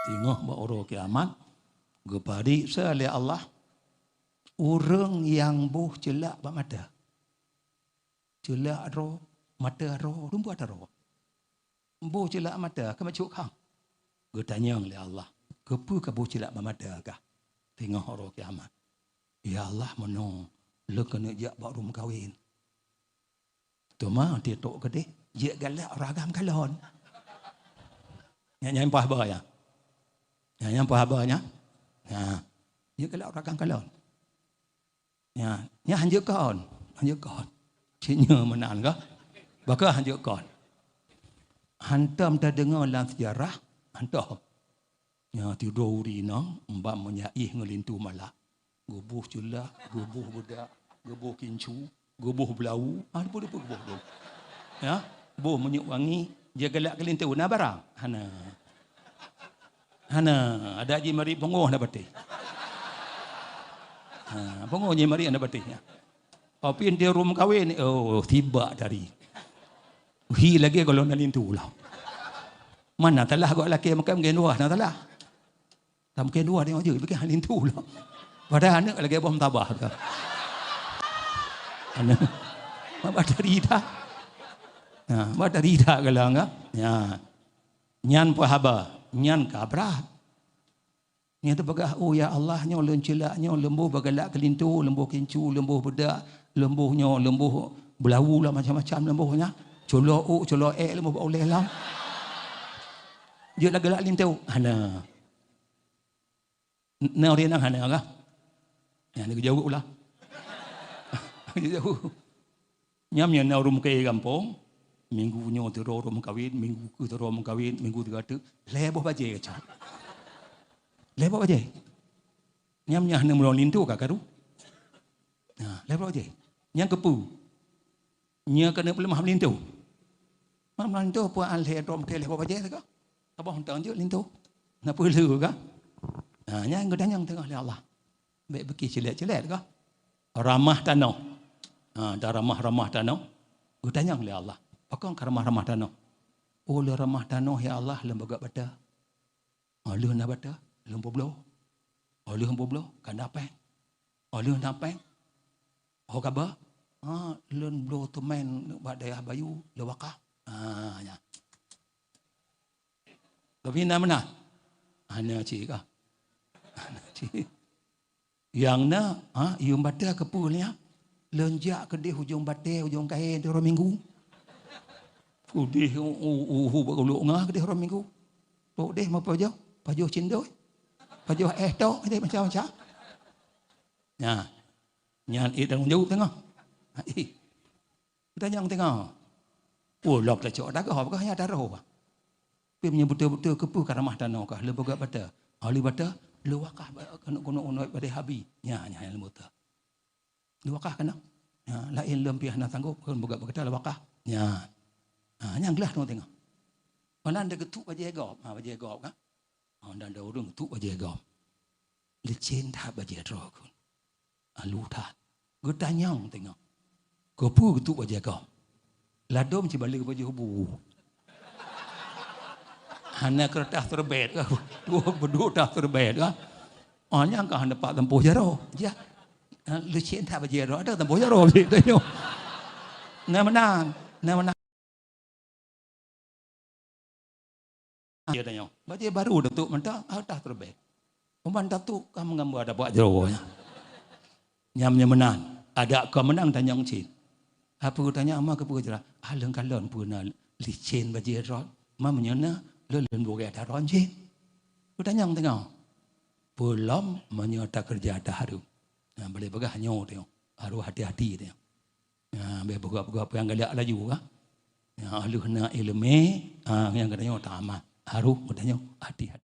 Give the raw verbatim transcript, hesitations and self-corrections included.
Teungoh bak uroe kiamat, geupariksa lé Allah ureuëng nyang boh ceulak bak mata. Ceulak droe, mata droe, rumpok droe. Boh ceulak mata ka meucok khang. Geutanyong lé Allah, "Keupeue ka boh ceulak bak mata kah?" Teungoh uroe kiamat, "Ya Allah, meunoe lôn keuneuk jak bak rumoh kawen." Teuma titok keudeh, jeuet galak ureuëng agam kalon. Nyan, nyan pah ba nyan. Nyan, nyan pah ba nyan. Nah, jeuet galak ureuëng agam kalon. Nyan, nyan hanjeuet kon, hanjeuet kon. Cit nyoe meunan ka. Baka hanjeuet kon. Hantom tadeungoe lam seujarah, hantom. Nyan tidoe ureuëng inong, mbak meunyak ié ngon linto malak. Geuboh ceulak, geuboh beudak, geuboh kincu, geuboh beulawu, ah, leupah-leupah geuboh tu. Ya, boh minyeuk wangi, jeuet galak keu linto, na barang? Hana. Hana, adak jih marit pungoh na batéh. Ha, pungoh jih marit na batéh, ya. Tapi di rumoh kawen, oh, sibak tari. Hi lagée gohlom na linto lah. Mana talah gok lakée makai mungkin dua na talah. Tam mungkin dua tengok je, bikin hal linto lah. Padahal aneuk lagée boh meutabah tu. Aneuk. Mak bak tari dah. Ha, mak tari dah galang ah. Ya. Nyan peuhaba, nyan ka brat. Nyan teupeugah, "Oh, ya Allah, nyoe lôn ceulak, nyoe lôn boh beugalak keu linto, lôn boh kincu, lôn boh beudak, lôn boh nyoe, lôn boh beulawu lah, macam-macam lôn boh nyan. Colo ôk, colo ék lôn boh bak ulée lam." Jeuet lagée galak linto. Hana. Na ureuëng inong hana kah? Nyan geujaweueb ulah. Geujaweueb. Nyan meunyoe na ureuëng meukawen gampông, minggu nyoe teudroe ureuëng meukawen, minggu keu teudroe meukawen, minggu teuga teuk, lhée boh bajée kacok. Lhée boh bajée. Nyan meunyoe hana meulong linto ka karu. Nah, lhée boh bajée. Nyang keupeue? Nyoe keuneuk peuleumah linto. Mam linto peue lhée droe meukawen lhée boh bajée teuka. Saboh mantong jeuet linto. Na peue le ka? Nah, nyan geutanyong teungoh lé Allah. Bék beuki ceulet-ceulet ka. Ramah tanoh. Ha, dan ramah-ramah tanoh. Geutanyong lé Allah. Pakon ka ramah-ramah tanoh? Oh, lôn ramah tanoh, ya Allah, lôn peugah bata. Oh, lheueh na bata, lôn peubloe. Oh, lheueh peubloe, ka na péng. Oh, lheueh na péng, oh, ka ba. Ha, lôn bloe teumèn bak dayah bayeue, lôn wakaf. Ha, nyan. Tapi na meunan? Hana cit ka. Hana cit. Nyang na, ha, yuem bata keupeue nyan? Lôn jak keudeh ujong batée, ujong kayée, uroe Minggu. Udeh u, u, u, u, bak ulok nga keudeh uroe Minggu. Tok deh meupajoh, pajoh cindoi. Pajoh éh tok, macam-macam. Nyan. Nyan éh tanggong jaweueb teungoh. Éh. Geutanyong teungoh. Oh, lom tacok dah gob kah nyang taroh. Tapi meunyoe beutôi-beutôi keupeue ka ramah tanoh kah, lôn peugah bata. Oh, lheueh bata, lôn wakaf bak keuneuk-keuneuk unoe bak dayah abi. Nyan, nyan, nyan lôn bata. Lôn wakaf keunoe. Nyan, laén lôn pih hana sanggob, lôn peugah bak gata lôn wakaf. Nyan. Ha, nyan glah teungoh-teungoh. Meunan deuh geutuk bajée gob. Ha, bajée gob kan? Oh, dan ada ureuëng geutuk bajée gob. Licén that bajée droe kheun. Alu that. Geutanyong teungoh. Keupeue geutuk bajée gob? Ladôm cit baleue pajoh bu. Hana keureutah teureubet ka. Dua, dua reutah teureubet ka. Oh, nyang ka hana pat tampôh jaroe. Jah. Licén that bajée droe, ada tampôh jaroe cit tanyoe. Na meunan. Na meunan. Dia tanya, bajée baru dah tuk mentah, ah, dah terbet. Uman dah tuk, ka meugambar ada buat jaroe nyan. Nyam nyan meunan, ada ka meunan tanyong cit. Apa tanya ama ke peue jera? Ah, lôn kalon peue na licén bajée droe. Ma meunyoe na, lôn lôn bugét taron cit. Ku tanyong teungoh. Peulom meunyoe takeureuja tahareuem. Nah, boleh peugah nyoe teuh. Harôh hati-hati teuh. Nah, bèk peugah-peugah peue nyang galak laju kah. Nah, lheueh na iéleumé, ah, nyang geutanyoe tamat. Harôh geutanyoe hati-hati.